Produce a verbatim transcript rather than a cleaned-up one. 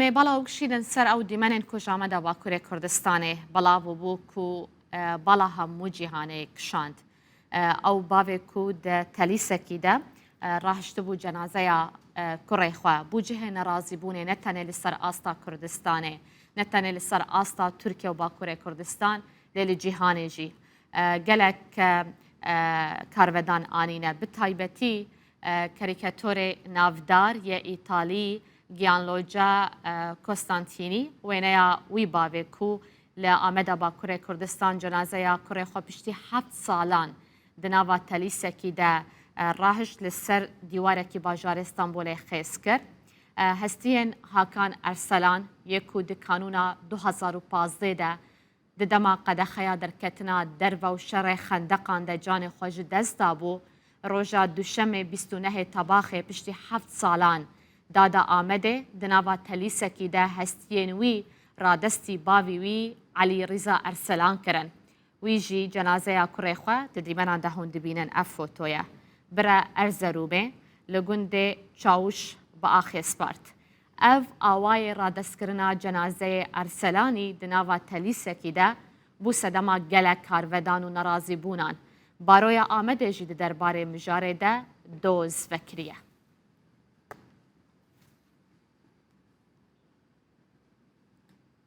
Em ê bala û kişînin ser ew dîmenên ku ji Ameda Bakurê Kurdistanê belav bû ku, e, bala hemû cîhanê kişand. E, ew bavê ku di telîsekî de, e, rahiştibû cenazeya, e, kurê xwe, bû cihê nerazîbûnê ne tenê li ser asta Kurdistanê, ne tenê li ser asta Tirkiye û Bakurê Kurdistan, lê li cîhanê jî. E, gelek, e, e, karvedan anîne. Bi taybetî, e, karîkatorê navdar yê Îtalî Gianluca, e, Costantini, wêneya wî bavê ku li Ameda Bakurê Kurdistan cenazeya kurê xwe piştî heft salan di nava telîsekî de, e, rahişt, li ser dîwarekî bajarê Stenbolê xêz kir. E, hestiyên Hakan Erselan yê ku di kanûna du hazar û pazdeh de di dema qedexeya derketina derve û şerê xendeqan de canê xwe ji dest dabû, roja Duşemê bîst û nehê Tebaxê piştî heft salan da da Amedê, di nava telîsekî de hestiyên wî radestî bavî wî Elî Rîza Erselan kirin. Wî jî cenazeya kurê xwe di dîmenan de hûn dibînin ev foto ye. Bire Erzerûmê li gundê Çawûş bi axê spart. Ev awayê radestkirina cenazeyê Erselanî di nava telîsekî de bû sedema gelek karvedan û nerazîbûnan. Baroya Amedê jî di derbarê mijarê de doz vekiriye.